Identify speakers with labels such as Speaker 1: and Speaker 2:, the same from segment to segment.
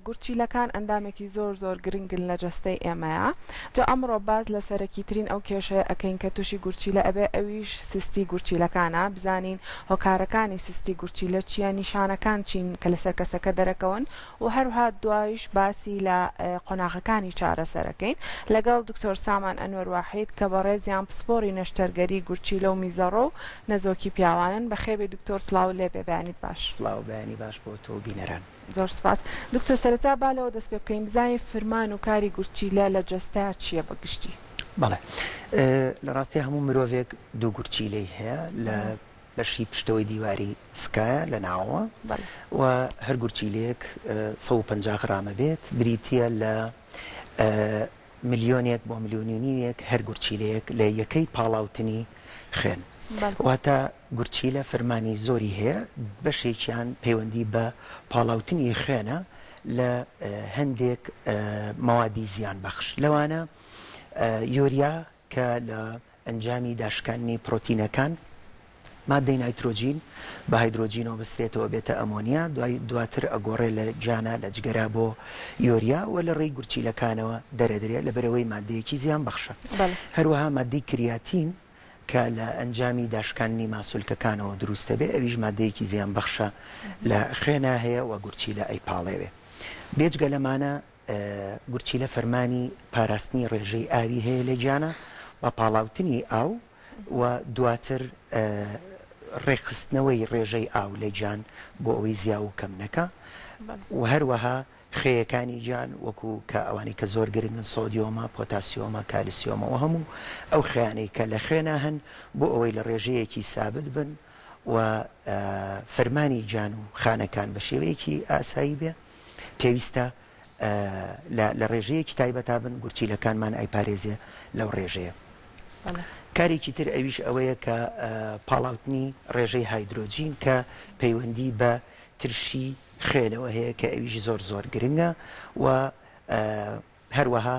Speaker 1: گورچیلەکان ئەندامێکی زۆر زۆر گرنگن لە جەستەی ئێمەیا، جا ئەمڕۆ باس لە سەرەکیترین ئەو کێشەیە ئەکەین کە توشی گورچیلە ئەبێ ئەویش سستی گورچیلەکانە، بزانین هۆکارەکانی سستی گورچیلە چیە، نیشانەکان چین کە لەسەر کەسەکە دەرەکەون و هەروها دوایش باسی لە قۆناغەکانی چارەسەرەکەین لەگەڵ دکتۆر سامان ئەنوەر واحید کە بەڕێزیان پسپۆری نەشتەرگەری گورچیلە و میزەڕۆ و نەزۆکی پیاوانن، بەخێربێی دکتۆر سڵاوت لێبێ بەیانیت باش.
Speaker 2: سڵاو بەیانی باش بۆ تۆ و بینەران.
Speaker 1: زۆر سوپاس دکتۆر سەرەتا با لەوە دەست پێ بکەین بزانین فرمان و کاری گورچیلە لە جەستە چییە بە گشتی؟
Speaker 2: بەڵێ لە ڕاستیا هەموو مرۆڤێک دوو گورچیلەی هەیە لە بەشی پشتەوەی دیواری سکایە لە ناوەوە و هەر گورچیلەیەک 150 غرامە بێت بریتییە لە ملیۆنێک بۆ ملیۆن و نیوێک هەر گورچیلەیەک لە یەکەی پاڵاوتنی خوێن. واتە گورچیلە فرمانی زۆری هەیە، بەشێکیان پەیوەندی بە پاڵاوتنی خوێنە لە هەندێک مەوادی زیانبەخش لەوانە یۆریا کە لە ئەنجامی داشکاندنی پرۆتینەکان مادەی نایترۆجین بە هایدرۆجینەوە بەسترێتەوە بێتە ئەمۆنیا، دوای دواتر ئەگۆڕێ لە گیانا لە جگەرا بۆ یۆریا و لە ڕێی گورچیلەکانەوە دەرەدرێ لەبەرئەوەی مادەیەکی زیان بەخشە. هەروەها مادەی کریاتین کە لە ئەنجامی داشکاندنی ماسولکەکانەوە دروست دەبێ ئەویش مادەیەکی زیان بەخشە لە خوێنا هەیە و گورچیلە ئەیپاڵێوێ. بێجگە لەمانە گورچیلە فەرمانی پاراستنی ڕێژەی ئاوی هەیە لە گیانا بە پاڵاوتنی ئاو و دواتر ڕێکخستنەوەی ڕێژەی ئاو لە گیان بۆ ئەوەی زیاو و کەم نەکا و هەروەها خوێیەکانی گیان وەکو کە ئەوانەی کە زۆر گرنگن سۆدیۆمە، پۆتاسیۆمە، کالسیۆمە و هەموو ئەو خوێیانەی کە لە خوێنا هەن بۆ ئەوەی لە ڕێژەیەکی سابت بن و فرمانی گیان و خانەکان بە شێوەیەکی ئاسایی بێ پێویستە لە لە ڕێژەیەکی تایبەتا بن گورچیلەکانمان ئەیپارێزێ لەو ڕێژەیە. کارێکی تر ئەویش ئەوەیە کە پاڵاوتنی ڕێژەی هایدرۆجین کە پەیوەندی بە ترشی خوێنەوە هەیە کە ئەویش زۆر زۆر گرنگە و هەروەها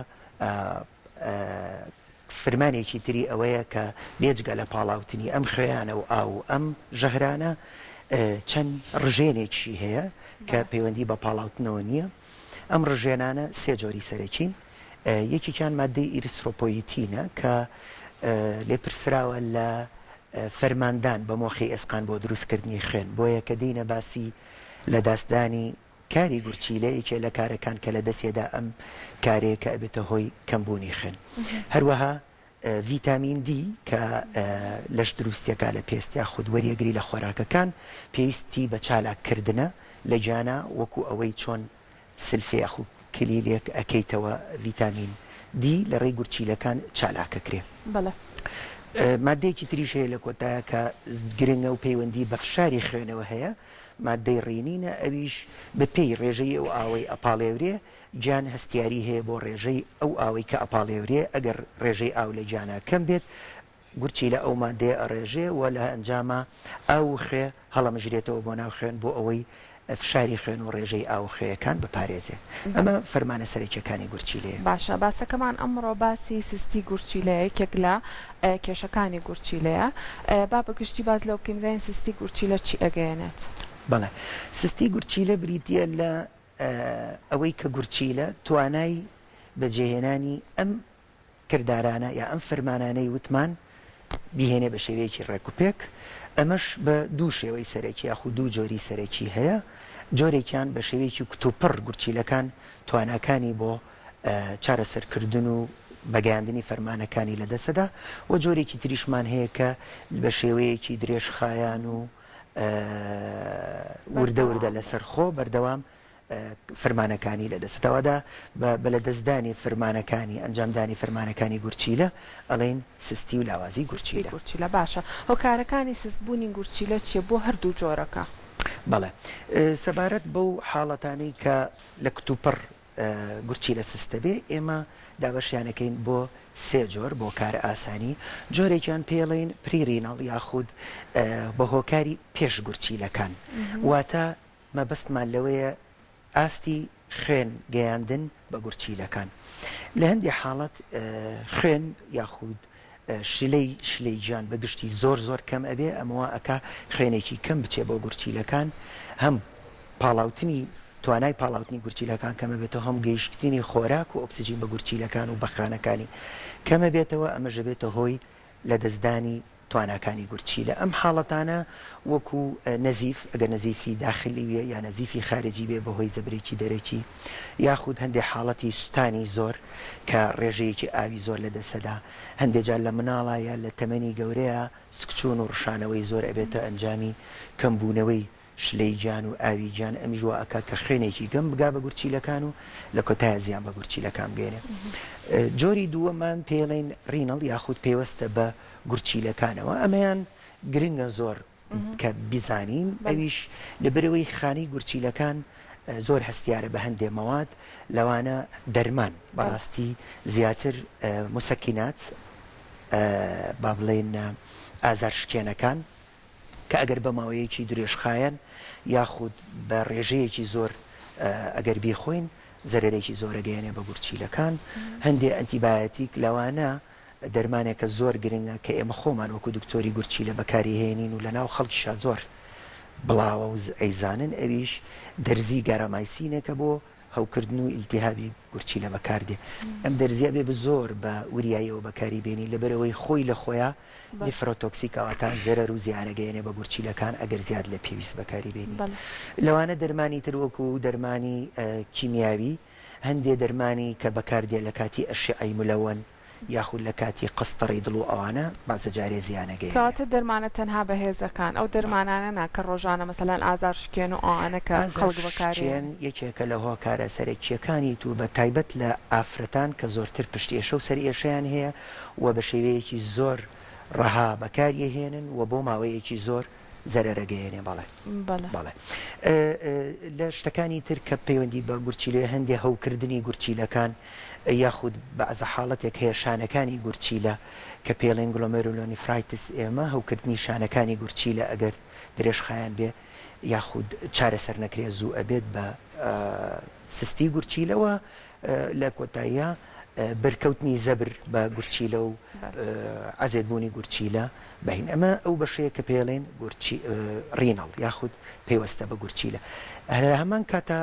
Speaker 2: فرمانێکی تری ئەوەیە کە بێجگە لە پاڵاوتنی ئەم خوێیانە و ئاو و ئەم ژەهرانە چەند ڕژێنێکیشی هەیە کە پەیوەندی بە پاڵاوتنەوە نییە. ئەم ڕژێنانە سێ جۆری سەرەکین، یەکێکیان ماددەی ئیرسرۆپۆیتینە کە لێپرسراوە لە فەرماندان بە مۆخی ئێسقان بۆ دروستکردنی خوێن، بۆیە کە دێینە باسی لەداستدانی کاری گورچیلە یەکێ لە کارەکان کە لە دەسێدا ئەم کارەیە کە ئەبێتە هۆی کەمبوونی خوێن. هەروەها ڤیتامین دی کە لەش دروستیەکا لە پێست یاخود وەریەگری لە خۆراکەکان پێویستی بە چالاک کردنە لە گیانا وەکو ئەوەی چۆن سلفێ یاخود کلیلێک ئەکەیتەوە ڤیتامین دی لە ڕێی گورچیلەکان چالاکەکرێ.
Speaker 1: بەڵێ.
Speaker 2: مادەیەکی تریش هەیە لە کۆتایە کە گرنگە و پەیوەندی بە فشاری خوێنەوە هەیە ماددەی ڕینینە ئەویش بە پێی ڕێژەی ئەو ئاوەی ئەپاڵێورێ گیان هەستیاری هەیە بۆ ڕێژەی ئەو ئاوەی کە ئەپاڵێورێ ئەگەر ڕێژەی ئاو لە گیانا کەم بێت گورچیلە ئەو ماددەیە ئەڕێژێ و لە ئەنجاما ئاو و خوێ هەڵەمژرێتەوە بۆ ناو خوێن بۆ ئەوەی فشاری خوێن و ڕێژەی ئاو و خوێیەکان بپارێزێ. ئەمە فەرمانە سەرەکیەکانی گورچیلەیە.
Speaker 1: باشە باسەکەمان ئەمڕۆ باسی سستی گورچیلەیە یەکێک لە کێشەکانی گورچیلەیە با بە گشتی باس لەوە بکەین بزانین سستی گورچیلە چی ئەگەیەنێت؟
Speaker 2: بەڵێ سستی گورچیلە بریتیە لە ئەوەی کە گورچیلە توانای بەجێهێنانی ئەم کردارانە یا ئەم فەرمانانەی وتمان بیهێنێ بە شێوەیەکی ڕێک و پێک، ئەمەش بە دوو شێوەی سەرەکی یاخود دوو جۆری سەرەکی هەیە، جۆرێکیان بە شێوەیەکی کتوپڕ گورچیلەکان تواناکانی بۆ چارەسەرکردن و بەگەیاندنی فەرمانەکانی لەدەستدەدا و جۆرێکی تریشمان هەیە کە بە شێوەیەکی درێژخایان و وردە وردە لەسەرخۆ بەردەوام فرمانەکانی لە دەست تەوادا بە لە دەستدانی فرمانەکانی ئەنجامدانی فرمانەکانی گورچیلە ئەڵێین سستی و لاوازی گورچیلە.
Speaker 1: سستی گورچیلە باشە هۆکارەکانی سست بوونی گورچیلە چیە بۆ هەردوو جۆرەکە؟
Speaker 2: بەڵێ سەبارەت بەو حاڵەتانەی کە لە کتوپڕ گورچیلە سست دەبێ ئێمە دابەشیانەکەین بۆ سێ جۆر بۆ کار ئاسانی جۆرێکیان پێڵین pre-renal یاخود بە هۆکاری پێش گورچیلەکان واتە مەبەستمان لەوەیە ئاستی خوێن گەیاندن بە گورچیلەکان. لە هەندێ حاڵەت خوێن یاخود شلەی شلەی گیان بە گشتی زۆر زۆر کەم ئەبێ، ئەمە وا ئەکا خوێنێکی کەم بچێ بۆ گورچیلەکان، هەم پاڵاوتنی. توانای پاڵاوتنی گورچیلەکان کەمەبێتەوە، هەم گەیشتنی خۆراک و ئۆکسجین بە گورچیلەکان و بە خانەکانی کەمەبێتەوە، ئەمەش دەبێتە هۆی لەدەستدانی تواناکانی گورچیلە. ئەم حاڵەتانە وەکو نەزیف، ئەگەر نەزیفی داخلی بێ یا نەزیفی خارجی بێ بەهۆی زەبرێکی دەرەکی، یاخود هەندێ حاڵەتی سوتانی زۆر کە ڕێژەیەکی ئاوی زۆر لەدەستەدا، هەندێ جار لە مناڵا یا لە تەمەنی گەورەیا سکچوون و ڕشانەوەی زۆر ئەبێتە ئەنجامی کەمبوونەوەی شلەی گیان و ئاوی گیان ئەمیش وا ئەکا کە خوێنێکی گەم بگا بە گورچیلەکان و لە کۆتایا زیان بە گورچیلەکان بگەیەنێ. جۆری دووەمان پێی ئەڵێین renal یاخود پەیوەستە بە گورچیلەکانەوە ئەمەیان گرنگە زۆر کە بیزانین ئەویش لەبەرئەوەی خانەی گورچیلەکان زۆر هەستیارە بە هەندێ مەواد لەوانە دەرمان بەڕاستی زیاتر مسكنات با بڵێین ئازار شکێنەکان کە ئەگەر بە ماوەیەکی درێژخایەن یاخود بە ڕێژەیەکی زۆر ئەگەر بیخۆین زەرەرێکی زۆر ئەگەیەنێ بە گورچیلەکان. هەندێ ئەنتیبایەتیک لەوانە دەرمانێکە زۆر گرنگە کە ئێمە خۆمان وەکو دکتۆری گورچیلە بەکاری هێنین و لەناو خەڵکیشا زۆر بڵاوە و ئەیزانن ئەویش دەرزی garamycin ێکە بۆ هەوکردن و ئیلتیهابی گورچیلە بەکاردێ. ئەم دەرزیە ئەبێ زۆر بە وریاییەوە بەکاری بێنی لەبەرئەوەی خۆی لە خۆیا nephrotoxic ە واتا زەرەر و زیان ئەگەیەنێ بە گورچیلەکان ئەگەر زیاد لە پێویست بەکاری بێنی. لەوانە دەرمانی تر وەکو دەرمانی کیمیاوی، هەندێ دەرمانی کە بەکاردێ لە کاتی ئەشیعەی ملەوەن، یاخود لە کاتی قەستەڕەی دڵ و ئەوانە بەعزە جارێ زیان ئەگەیەنێ.
Speaker 1: کەواتە دەرمانە تەنها بەهێزەکان ئەو دەرمانانە نا کە ڕۆژانە مەسەلەن ئازار شکێن و ئەوانە کە
Speaker 2: ئازار
Speaker 1: خەڵک بەکارێ.
Speaker 2: شکێن یەکێکە لە هۆکارە سەرەکییەکانی تو بە تایبەت لە ئافرەتان کە زۆرتر پشت ئێشە و سەر ئێشەیان هەیە و بە شێوەیەکی زۆر ڕەها بەکاری ئەهێنن و بۆ ماوەیەکی زۆر زەرەر ئەگەیەنێ بەڵێ
Speaker 1: بەڵێ.
Speaker 2: بەڵێ لە شتەکانی تر کە پەیوەندی بە گورچیلەیە هەندێ هەوکردنی گورچیلەکان یاخود بەعزە حاڵەتێک هەیە شانەکانی گورچیلە کە پێڵێن glomerulonephritis ئێمە هەوکردنی شانەکانی گورچیلە ئەگەر درێژخایەن بێ یاخود چارەسەر نەکرێ زوو ئەبێت بە سستی گورچیلە و لە کۆتاییا بەرکەوتنی زەبر بە گورچیلە و عەزێت بوونی گورچیلە بەهین ئەمە ئەو بەشەیە کە پێڵێن گورچی renal یاخود پەیوەستە بە گورچیلە لە هەمان کاتا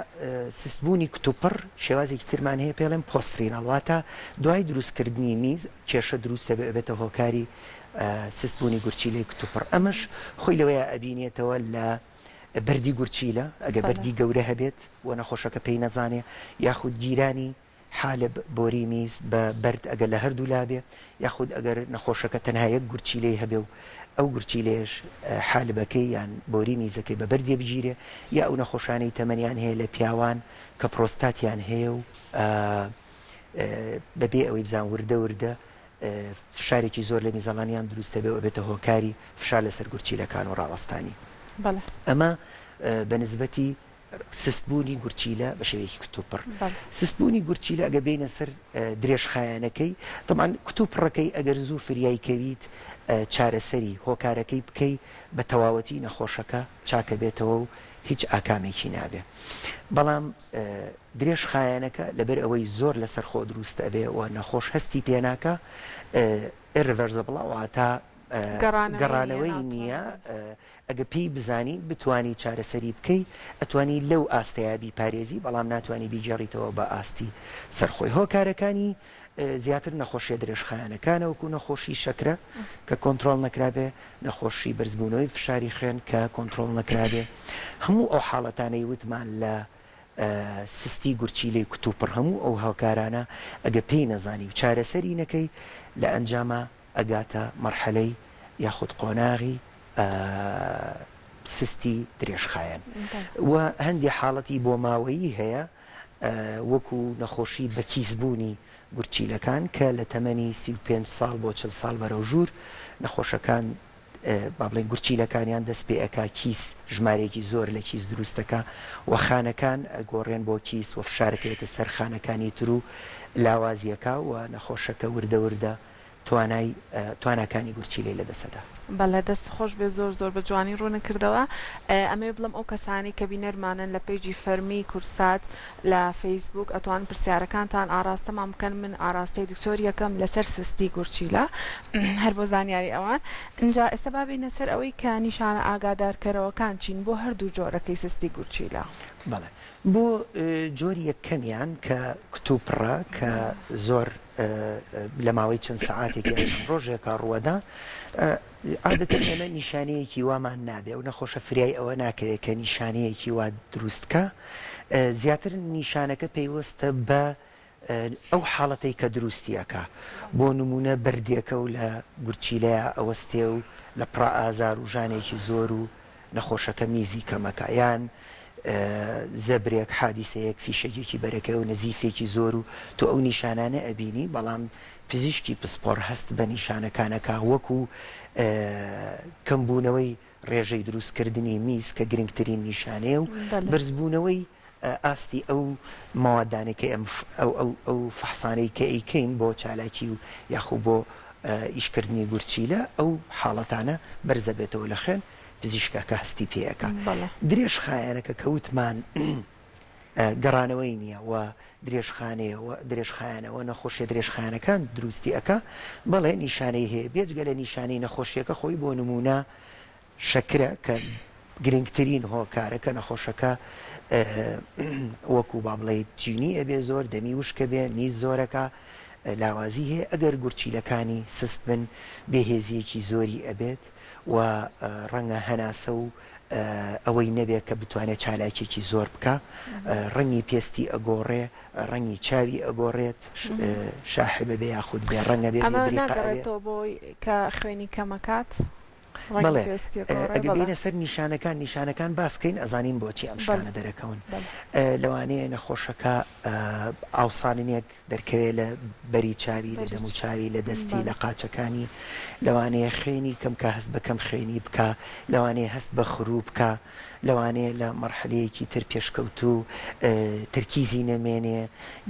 Speaker 2: سستبوونی کتوپڕ شێوازێکی ترمان هەیە پێڵێن post renal واتە دوای دروستکردنی میز کێشە دروست دەبێ ئەبێتە هۆکاری سستبوونی گورچیلەی کتوپڕ ئەمەش خۆی لەوەیە ئەبینێتەوە لە بەردی گورچیلە، ئەگەر بەردی گەورە هەبێت و نەخۆشەکە پێی نەزانێ، یاخود گیرانی حالب، بۆری میز، بە بەرد ئەگەر لە هەردوو لا بێ، یاخود ئەگەر نەخۆشەکە تەنها یەک گورچیلەی هەبێ و ئەو گورچیلەیەش حالبەکەی یان بۆری میزەکەی بە بەردێ بگیرێ، یا ئەو نەخۆشانەی تەمەنیان هەیە لە پیاوان کە پرۆستاتیان هەیە و بەبێ ئەوەی بزان وردە وردە فشارێکی زۆر لە میزەڵانیان دروست دەبێت و ئەبێتە هۆکاری فشار لەسەر گورچیلەکان و ڕاوەستانی.
Speaker 1: بەڵێ.
Speaker 2: ئەمە بە نسبەتی سستبوونی گورچیلە بە شێوەیەکی کتوپڕ.
Speaker 1: بەڵێ.
Speaker 2: سستبوونی گورچیلە ئەگەر بێینە سەر درێژخایەنەکەی، تەبعەن کتوپڕەکەی ئەگەر زوو فریای کەویت چارەسەری هۆکارەکەی بکەی بە تەواوەتی نەخۆشەکە چاکەبێتەوە و هیچ ئاکامێکی نابێ. بەڵام درێژ خایەنەکە لەبەر ئەوەی زۆر لەسەر خۆ دروست ئەبێ و نەخۆش هەستی پێ ناکا Irreversible واتە
Speaker 1: گەڕانەوەی
Speaker 2: گەڕانەوەی نییە ئەگە پێی بزانی بتوانی چارەسەری بکەی ئەتوانی لەو ئاستەیا بیپارێزی بەڵام ناتوانی بیگێڕیتەوە بە ئاستی سەر خۆی هۆکارەکانی زیاتر نەخۆشیە درێژخایەنەکانە وەکو نەخۆشی شەکرە کە کۆنترۆڵ نەکرابێ نەخۆشی بەرزبوونەوەی فشاری خوێن کە کۆنترۆڵ نەکرابێ هەموو ئەو حاڵەتانەی وتمان لە سستی گورچیلەی کوتوپڕ هەموو ئەو هۆکارانە ئەگە پێی نەزانی و چارەسەری نەکەی لە ئەنجاما ئەگاتە مەرحەلەی یاخود قۆناغی سستی درێژخایەن و هەندێ حاڵەتی بۆماوەیی هەیە وەکو نەخۆشی بەکیسبوونی گورچیلەکان کە لە تەمەنی 35 ساڵ بۆ 40 ساڵ بەرەو ژوور نەخۆشەکان با بڵێین گورچیلەکانیان دەست پێ ئەکا کیس ژمارەیەکی زۆر لە کیس دروست دەکا و خانەکان ئەگۆڕێن بۆ کیس و فشارەکەوێتە سەر خانەکانی تر و لاوازیەکا و نەخۆشەکە وردە وردە. توانای تواناکانی گورچیلەی لەدەست ئەدا.
Speaker 1: بەڵێ دەست خۆش بێ زۆر زۆر بە جوانی ڕوونت کردەوە ئەمەوێ بڵێم ئەو کەسانەی کە بینەرمانن لە page ی فەرمی کوردسات لە فەیسبووک ئەتوان پرسیارەکانتان ئاڕاستەمان بکەن من ئاڕاستەی دکتۆر یەکەم لەسەر سستی گورچیلە هەر بۆ زانیاری ئەوان ئینجا ئێستا با بێینە سەر ئەوەی کە نیشانە ئاگادارکەرەوەکان چین بۆ هەردوو جۆرەکەی سستی گورچیلە.
Speaker 2: بەڵێ بۆ جۆری یەکەمیان کە کتوپڕە کە زۆر لە ماوەی چەند سەعاتێک یان چەند ڕۆژێکا ڕووەدا عادەتەن ئێمە نیشانەیەکی وامان نابێ و نەخۆشە فریای ئەوە ناکەوێت کە نیشانەیەکی وا دروست کا زیاتر نیشانەکە پەیوەستە بە ئەو حاڵەتەی کە دروستی ئەکا بۆ نمونە بەردێکە و لە گورچیلەیا ئەوەستێ و لە پڕا ئازار و ژانێکی زۆر و نەخۆشەکە میزی کەمەکا یان زەبرێک حادیسەیەک فیشەکێکی بەرەکەی و نەزیفێکی زۆر و تۆ ئەو نیشانانە ئەبینی بەڵام پزیشکی پسپۆڕ هەست بە نیشانەکان ئەکا وەکو کەمبوونەوەی ڕێژەی دروستکردنی میز کە گرنگترین نیشانەیە و بەرزبوونەوەی ئاستی ئەو مەوادانەی کە ئێمە ئەو ئەو ئەو فەحسانەی کە ئەیکەین بۆ چالاکی و یاخو بۆ ئیشکردنی گورچیلە ئەو حاڵەتانە بەرزەبێتەوە لە خوێن پزیشکەکە هەستی پێ ئەکا. درێژخایەنەکە کە وتمان گەڕانەوەی نییە و درێژخانەیە و درێژخایەنە و نەخۆشیە درێژخایەنەکان دروستی ئەکا بەڵێ نیشانەی هەیە بێجگە لە نیشانەی نەخۆشیەکە خۆی بۆ نمونە شەکرە کە گرنگترین هۆکارە کە نەخۆشەکە وەکو با بڵێیت تینی ئەبێ زۆر دەمی وشکە بێ میز زۆرەکە لاوازی هەیە ئەگەر گورچیلەکانی سست بن بێهێزیەکی زۆری ئەبێت و ڕەنگە هەناسە و ئەوەی نەبێ کە بتوانێت چالاکیەکی زۆر بکا ڕەنگی پێستی ئەگۆڕێ ڕەنگی چاوی ئەگۆڕێت شاحبە بێ یاخود بێ ڕەنگە بێ
Speaker 1: ئەمە ناگەڕێتەوە بۆی کە خوێنی کەمەکات؟
Speaker 2: بەڵێ ئەگەر بێینە سەر نیشانەکان نیشانەکان باس کەین ئەزانین بۆچی ئەم شتانە دەرەکەون لەوانەیە نەخۆشەکە ئاوساننێک دەرکەوێ لە بەری چاوی لە دەم و چاوی لە دەستی لە قاچەکانی لەوانەیە خوێنی کەم کا هەست بە کەم خوێنی بکا لەوانەیە هەست بە خروو بکا لەوانەیە لە مەرحەلەیەکی تر پێشکەوتوو تەرکیزی نەمێنێ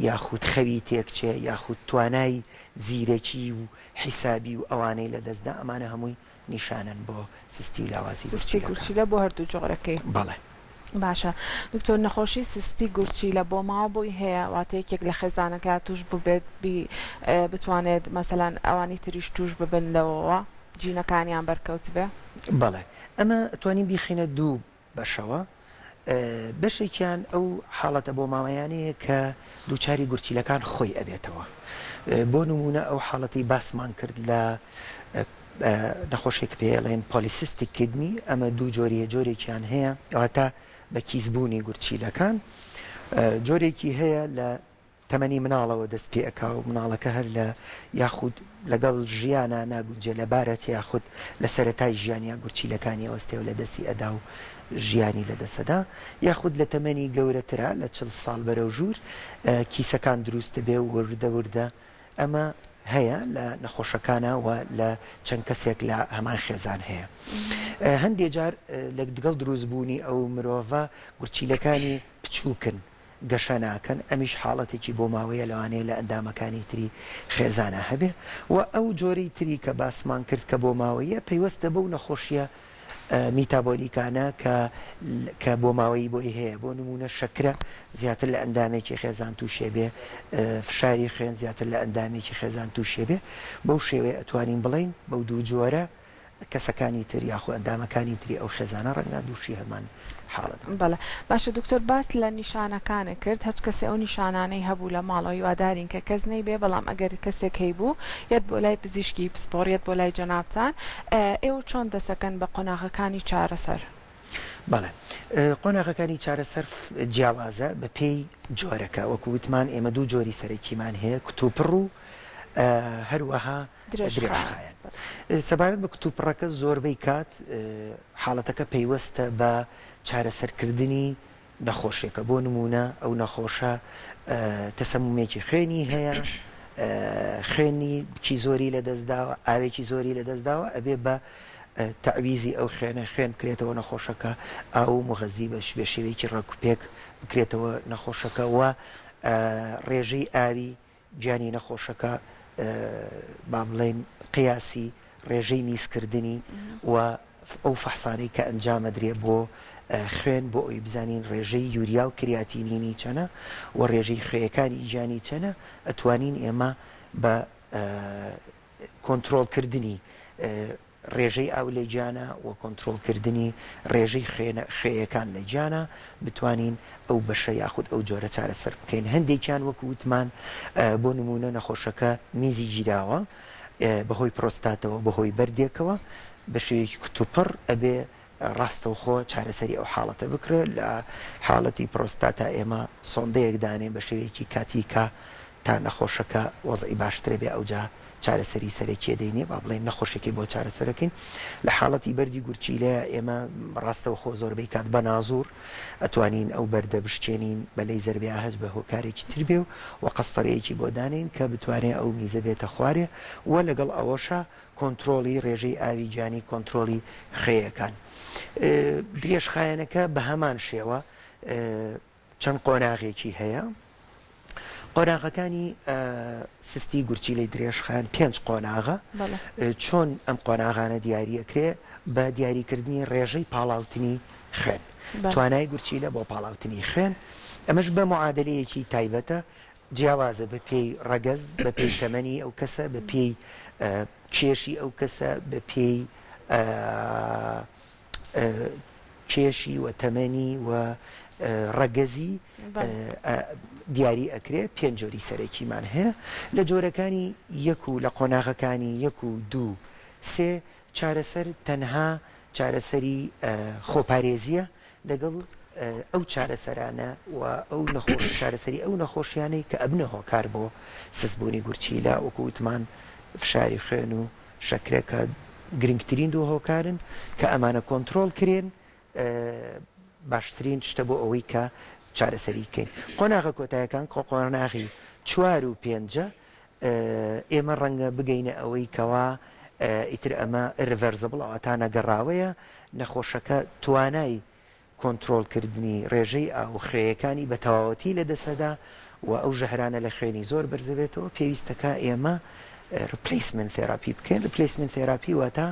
Speaker 2: یاخود خەوی تێکچێ یاخود توانای زیرەکی و حیسابی و ئەوانەی لەدەست دا، ئەمانە هەمووی نیشانەن بۆ سستی و لاوازی
Speaker 1: سستی
Speaker 2: گورچیلەکان.
Speaker 1: گورچیلە بۆ هەردوو جۆرەکەی.
Speaker 2: بەڵێ.
Speaker 1: باشە دکتۆر نەخۆشی سستی گورچیلە بۆماوە بۆی هەیە واتە یەکێک لە خێزانەکە توش ببێت بی بتوانێت مەسەلەن ئەوانی تریش توش ببن لەوەوە جینەکانیان بەرکەوتبێ؟
Speaker 2: بەڵێ ئەمە ئەتوانین بیخەینە دوو بەشەوە، بەشێکیان ئەو حاڵەتە بۆماوەیانەیە کە دووچاری گورچیلەکان خۆی ئەبێتەوە، بۆ نموونە ئەو حاڵەتەی باسمان کرد لە نەخۆشیەک پێی ئەڵێن polycystic kidney، ئەمە دوو جۆری هەیە، جۆرێکیان هەیە واتە بە کیسبوونی گورچیلەکان، جۆرێکی هەیە لە تەمەنی مناڵەوە دەست پێ ئەکا و مناڵەکە هەر لە یاخود لەگەڵ ژیانا ناگونجێ لەبارەت یاخود لە سەرەتای ژیانیا گورچیلەکانی ئەوەستێ و لە دەستی ئەدا و ژیانی لە دەس ئەدا یاخود لە تەمەنی گەورەترا لە 40 ساڵ بەرەو ژوور کیسەکان دروست دەبێ و وردە وردە ئەمە هەیە لە نەخۆشەکانا و لە چەند کەسێک لە هەمان خێزان هەیە هەندێ جار لەگەڵ دروست بوونی ئەو مرۆڤە گورچیلەکانی بچووکن گەشە ناکەن، ئەمیش حاڵەتێکی بۆماوەیە لەوانەیە لە ئەندامەکانی تری خێزانا هەبێ و ئەو جۆرەی تری کە باسمان کرد کە بۆماوەییە پەیوەستە بەو نەخۆشیە میتابۆلیکانە کە کە بۆماوەیی بۆی هەیە بۆ نموونە شەکرە زیاتر لە ئەندامێکی خێزان تووشێ بێ فشاری خوێن زیاتر لە ئەندامێکی خێزان تووشێ بێ بەو شێوەیە ئەتوانین بڵێین بەو دوو جۆرە کەسەکانی تر یاخۆ ئەندامەکانی تری ئەو خێزانە ڕەنگە دووشی هەمان حاڵەت بن.
Speaker 1: بەڵێ باشە دکتۆر باست لە نیشانەکانت کرد هەچ کەسێ ئەو نیشانانەی هەبوو لە ماڵەوە هیوادارین کە کەس نەیبێ بەڵام ئەگەر کەسێک هەیبوو یەت بۆ لای پزیشکی پسپۆڕ یەت بۆ لای جەنابتان ئێوە چۆن دەسەکەن بە قۆناغەکانی چارەسەر؟
Speaker 2: بەڵێ قۆناغەکانی چارەسەر جیاوازە بە پێی جۆرەکە وەکو وتمان ئێمە دوو جۆری سەرەکیمان هەیە کتوپڕ و هەروەها درێژخایەن. سەبارەت بە کتوپڕەکە زۆربەی کات حاڵەتەکە پەیوەستە بە چارەسەرکردنی نەخۆشیەکە بۆ نموونە ئەو نەخۆشە تەسەمومێکی خوێنی هەیە خوێنی کی زۆری لەدەستداوە ئاوێکی زۆری لەدەستداوە ئەبێ بە تەعویزی ئەو خوێنە خوێن بکرێتەوە نەخۆشەکە ئاو و موغەزی بە شێوەیەکی ڕێکوپێک بکرێتەوە نەخۆشەکە و ڕێژەی ئاوی گیانی نەخۆشەکە. با بڵێین قیاسی ڕێژەی میزکردنی و ئەو فەحسانەی کە ئەنجامەدرێ بۆ خوێن بۆ ئەوی بزانین ڕێژەی یوریا و کریاتینینی چەنە و ڕێژەی خوێیەکانی گیانی چەنە ئەتوانین ئێمە بە کۆنترۆڵکردنی ڕێژەی ئاو لە گیانا و کۆنترۆڵکردنی ڕێژەی خوێنە خوێیەکان لە گیانا بتوانین ئەو بەشە یاخود ئەو جۆرە چارەسەر بکەین هەندێکیان وەکو وتمان بۆ نموونە نەخۆشەکە میزی گیراوە بەهۆی پرۆستاتەوە بەهۆی بەردێکەوە بە شێوەیەکی کوتوپڕ ئەبێ ڕاستەوخۆ چارەسەری ئەو حاڵەتە بکرێت، لە حاڵەتی پرۆستاتا ئێمە سۆندەیەک دانێن بە شێوەیەکی کاتی کە تا نەخۆشەکە وەزعی باشترە بێ ئەوجا چارەسەری سەرەکیە دەینێ با بڵێین نەخۆشەکەی بۆ چارەسەرەکەین. لە حاڵەتی بەردی گورچیلەیا ئێمە ڕاستەوخۆ زۆربەی کات بە نازوڕ ئەتوانین ئەو بەردە بشکێنین بە لەیزەر بێ یا هەچ بە هۆکارێکی تر بێ و قەستەرەیەکی بۆ دانێین کە بتوانێ ئەو میزە بێتە خوارێ و لەگەڵ ئەوەشا کۆنترۆڵی ڕێژەی ئاوی گیانی کۆنترۆڵی خوێیەکان درێژخایەنەکە بە هەمان شێوە چەند قۆناغێکی هەیە قۆناغەکانی سستی گورچیلەی درێژخایەن پێنج قۆناغە چۆن ئەم قۆناغانە دیاریەکرێ بە دیاریکردنی ڕێژەی پاڵاوتنی خوێن توانای گورچیلە بۆ پاڵاوتنی خوێن ئەمەش بە معادلەیەکی تایبەتە جیاوازە بە پێی ڕەگەز، بە پێی تەمەنی ئەو کەسە، بە پێی کێشی ئەو کەسە، بە پێی کێشی و تەمەنی و ڕەگەزی دیاری ئەکرێ. پێنج جۆری سەرەکیمان هەیە لە جۆرەکانی یەک و لە قۆناغەکانی یەک و دوو سێ چارەسەر تەنها چارەسەری خۆپارێزییە لەگەڵ ئەو چارەسەرانە و ئەو نەخۆش چارەسەری ئەو نەخۆشیانەی کە ئەبنە هۆکار بۆ سستبوونی گورچیلە وەکو وتمان فشاری خوێن و شەکرە کە گرنگترین دوو هۆکارن کە ئەمانە کۆنترۆڵ کرێن باشترین شتە بۆ ئەوەی کە چارەسەری کەین قۆناغە کۆتایەکان کۆ قۆناغی چوار و پێنجە ئێمە ڕەنگە بگەینە ئەوەی کەوا ئیتر ئەمە irreversible واتا نەگەڕاوەیە، نەخۆشەکە توانای کۆنترۆڵکردنی ڕێژەی ئاو و خوێیەکانی بە تەواوەتی لەدەستئەدا و ئەو ژەهرانە لە خوێنی زۆر بەرزدەبێتەوە، پێویستەکا ئێمە replacement therapy بکەین، replacement therapy واتا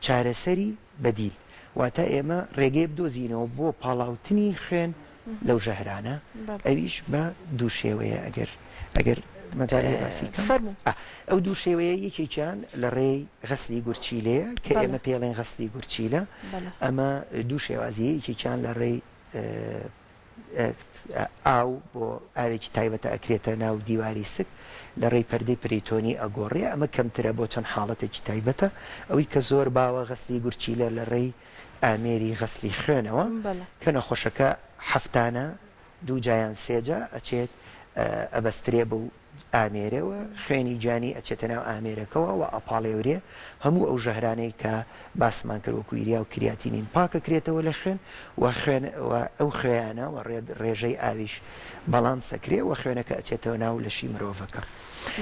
Speaker 2: چارەسەری بەدیل، واتا ئێمە ڕێگەیە بدۆزینەوە بۆ پاڵاوتنی خوێن لەو ژەهرانە ئەویش بە دوو شێوەیە ئەگەر ئەگەر مەجال هەیە باسی کەم
Speaker 1: فەرموو.
Speaker 2: ئا ئەو دوو شێوەیە یەکێکیان لە ڕێی غەسلی گورچیلەیە کە
Speaker 1: بەڵێ.
Speaker 2: ئێمە پێی ئەڵێین غەسلی گورچیلە
Speaker 1: بەڵێ.
Speaker 2: ئەمە دوو شێوازی هەیە یەکێکیان لە ڕێی ئاو بۆ ئاوێکی تایبەتە ئەکرێتە ناو دیواری سک لە ڕێی پەردەی پریتۆنی ئەگۆڕێ ئەمە کەمترە بۆ چەند حاڵەتێکی تایبەتە ئەوی کە زۆر باوە غەسلی گورچیلە لە ڕێی ئامێری غەسلی خوێنەوە کە نەخۆشەکە هەفتانە دوو جا یان سێ جا ئەچێت ئەبەسترێ بەو ئامێرەوە خوێنی گیانی ئەچێتە ناو ئامێرەکەوە و ئەپاڵێورێ هەموو ئەو ژەهرانەی کە باسمان کرد وەکو یوریا و کریاتینین پاک ئەکرێتەوە لە خوێن و خوێن و ئەو خوێیانە و ڕێژەی ئاویش باڵانس ئەکرێ و خوێنەکە ئەچێتەوە ناو لەشی مرۆڤەکە.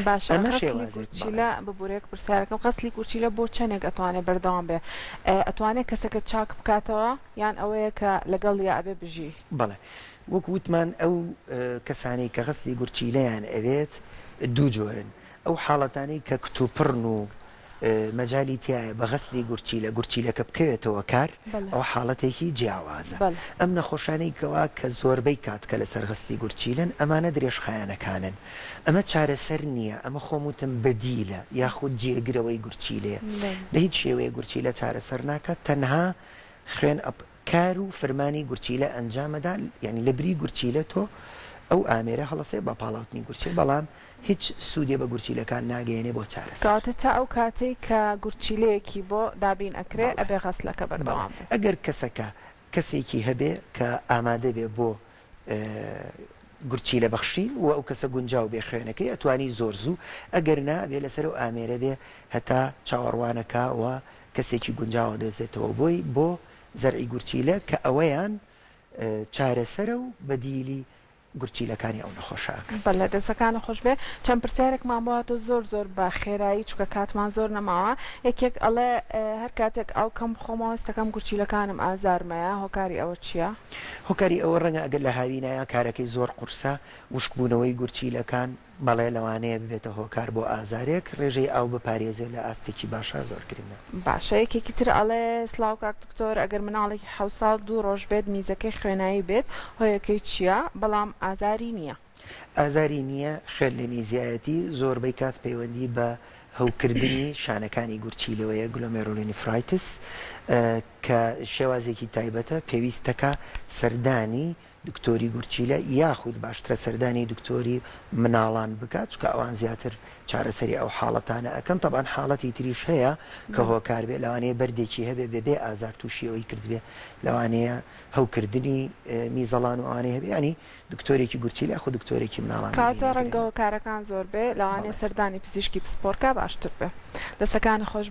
Speaker 1: باشە
Speaker 2: ئەمە
Speaker 1: غەسلی
Speaker 2: شێوازێک بەڵێ.
Speaker 1: گورچیلە ببورە یەک پرسیارەکەم غەسلی گورچیلە بۆ چەنێک ئەتوانێ بەردەوام بێ ئەتوانێ کەسەکە چاک بکاتەوە یان ئەوەیە کە لەگەڵیا ئەبێ بژی؟
Speaker 2: بەڵێ وەک وتمان ئەو کەسانەی کە غەسلی گورچیلەیان ئەوێت دوو جۆرن ئەو حاڵەتانەی کە کتوپڕن و مەجالی تیایە بە غەسلی گورچیلە گورچیلەکە بکەوێتەوە کار ئەوە حاڵەتێکی جیاوازە ئەم نەخۆشانەی کەوا کە زۆربەی کات کە لەسەر غەسلی گورچیلەن ئەمانە درێژخایەنەکانن ئەمە چارەسەر نییە ئەمە خۆم وتم بەدیلە یاخود جێگرەوەی گورچیلەیە بە هیچ شێوەیەک گورچیلە چارەسەر ناکات تەنها خوێن کار و فرمانی گورچیلە ئەنجامەدا یانی لەبری گورچیلە تۆ ئەو ئامێرە هەڵەسێ بە پاڵاوتنی گورچیلە بەڵام هیچ سوودێ بە گورچیلەکان ناگەیەنێ بۆ چارەسەر.
Speaker 1: کەواتە تا ئەو کاتەی کە گورچیلەیەکی بۆ دابین ئەکرێ
Speaker 2: بەڵێ
Speaker 1: ئەبێ غەسلەکە
Speaker 2: بەڵێ
Speaker 1: بەردەوام بێ.
Speaker 2: ئەگەر کەسەکە کەسێکی هەبێ کە ئامادە بێ بۆ گورچیلە بەخشین و ئەو کەسە گونجاو بێ خوێنەکەی ئەتوانی زۆر زوو ئەگەر نا ئەبێ لەسەر ئەو ئامێرە بێ هەتا چاوەڕوانەکا و کەسێکی گونجاو ئەدۆزێتەوە بۆی بۆ زەرعی گورچیلە کە ئەوەیان چارەسەرە و بەدیلی گورچیلەکانی ئەو نەخۆشە ئەکات.
Speaker 1: بەلێ دەستەکانت خۆش بێ چەند پرسیارێکمان بۆ هاتووە زۆر زۆر بە خێرایی چونکە کاتمان زۆر نەماوە یەکێک ئەڵێ هەر کاتێک ئاو کەم بخۆمەوە هەستەکەم گورچیلەکانم ئازارمەیە هۆکاری ئەوە چیە؟
Speaker 2: هۆکاری ئەوە ڕەنگە ئەگەر لە هاوینایە کارەکەی زۆر قورسە وشکبوونەوەی گورچیلەکان. بەڵێ لەوانەیە ببێتە هۆکار بۆ ئازارێک، ڕێژەی ئاو بپارێزێ لە ئاستێکی باشا زۆر گرنگە.
Speaker 1: باشە یەکێکی تر ئەڵێ سڵاو کاک دکتۆر ئەگەر مناڵێکی حەوت ساڵ دوو ڕۆژ بێت میزەکەی خوێنایی بێت هۆیەکەی چیە بەڵام ئازاری نیە؟
Speaker 2: ئازاری نیە، خوێن لە میزیایەتی، زۆربەی کات پەیوەندی بە هەوکردنی شانەکانی گورچیلەوەیە، Glomerulonephritis، کە شێوازێکی تایبەتە، پێویستەکا سەردانی دکتۆری گورچیلە یاخود باشترە سەردانی دکتۆری مناڵان بکات چونکە ئەوان زیاتر چارەسەری ئەو حاڵەتانە ئەکەن تەبعەن حاڵەتی تریش هەیە کە هۆکار بێ لەوانەیە بەردێکی هەبێ بێ بێ ئازار توشی ئەوەی کردبێ لەوانەیە هەوکردنی میزەڵان و ئەوانەی هەبێ یانی دکتۆرێکی گورچیلە یاخود دکتۆرێکی مناڵان
Speaker 1: کەواتە
Speaker 2: بیبینێ
Speaker 1: ڕەنگە
Speaker 2: گرنگە.
Speaker 1: هۆکارەکان زۆر بێ لەوانەیە
Speaker 2: بەڵێ.
Speaker 1: سەردانی پزیشکی پسپۆڕ کا باشتر بێ دەستەکانت خۆش بێ.